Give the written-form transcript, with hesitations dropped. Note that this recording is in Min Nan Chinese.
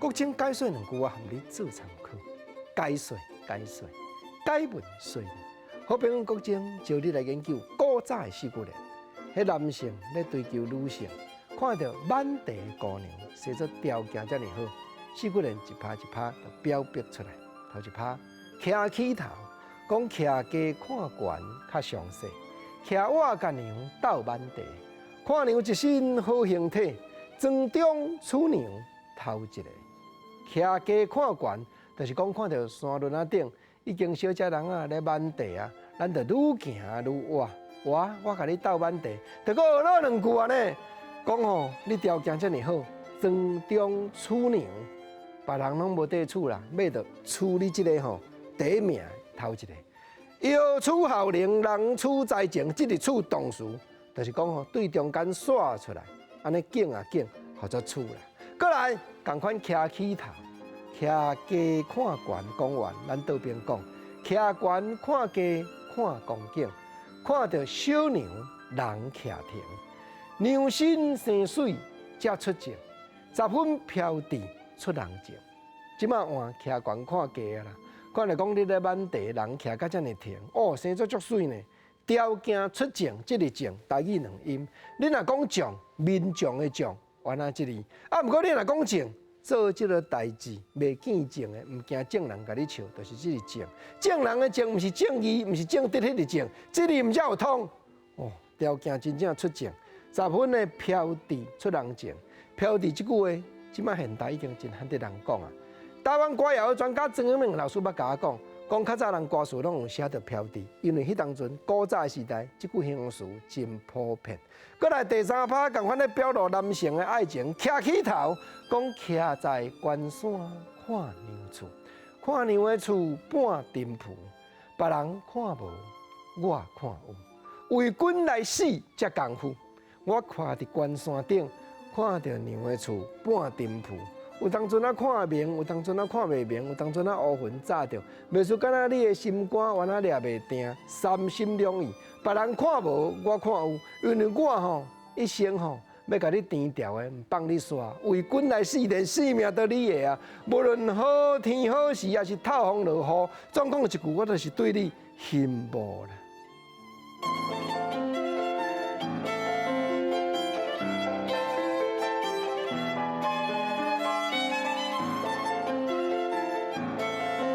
國清解說兩句，我含你做參考。解說解說解文說理。好朋友國清招你來研究古早的四句聯，彼男性咧追求女性，看著挽茶的姑娘，生做條件遮爾好，四句聯一拍一拍就表白出來。頭一拍，徛起頭，講徛低看懸較詳細，徛倚共娘鬥挽茶，看娘一身好形體，莊中娶娘頭一个。徛低看懸，就是講看著山崙仔頂已經小只人仔咧挽茶啊，咱就愈行愈倚，我共你鬥挽茶，就閣學落兩句按呢，講吼你條件遮爾好，莊中娶娘，別人攏無得娶啦，欲就娶你這个吼第一名頭一个。藥取效能，人取才情，這個取動詞，就是講吼對中間煞出來，按呢景啊景，號做取啦。過來仝款徛起頭，徛低看懸講完，咱倒邊講，徛懸看低看光景，看著小娘人徛停，娘身生媠才出眾，十分飄佇出人情。這馬換徛懸看低啊啦，看來講你咧挽茶，人徛甲遮爾停，哦，生做足媠呢。條件出眾，這个眾台語兩音。你若講將，民將的將，原來這字。啊，毋過你若講眾，做這个代誌袂見證的，毋驚眾人共你笑，就是這个眾。眾人的眾，毋是正義，毋是正直彼个正，這字毋才有通。哦，條件真正出眾，十分的飄佇出人情。飄佇這句話，這馬現代已經真罕得人講啊。台灣歌謠的專家曾永明老師捌共我講，講較早人歌詞攏有寫著飄佇，因為彼當陣古早的時代，這句形容詞真普遍。過來第三拍，仝款咧表露男性的愛情，徛起頭，講徛在關山看娘厝，看娘的厝半沉浮，別人看無，我看有。為君來死才功夫，我看佇關山頂，看著娘的厝半沉浮。有當陣仔看明，有當陣仔看袂明，有當陣仔烏雲罩著，袂輸敢若你的心肝，原來掠袂定，三心兩意。別人看無，我看有，因為我吼一生吼欲共你甜調的，毋放你煞。為君來死，連性命都你的啊！無論好天好時，抑是透風落雨，總講一句，我就是對你羨慕啦。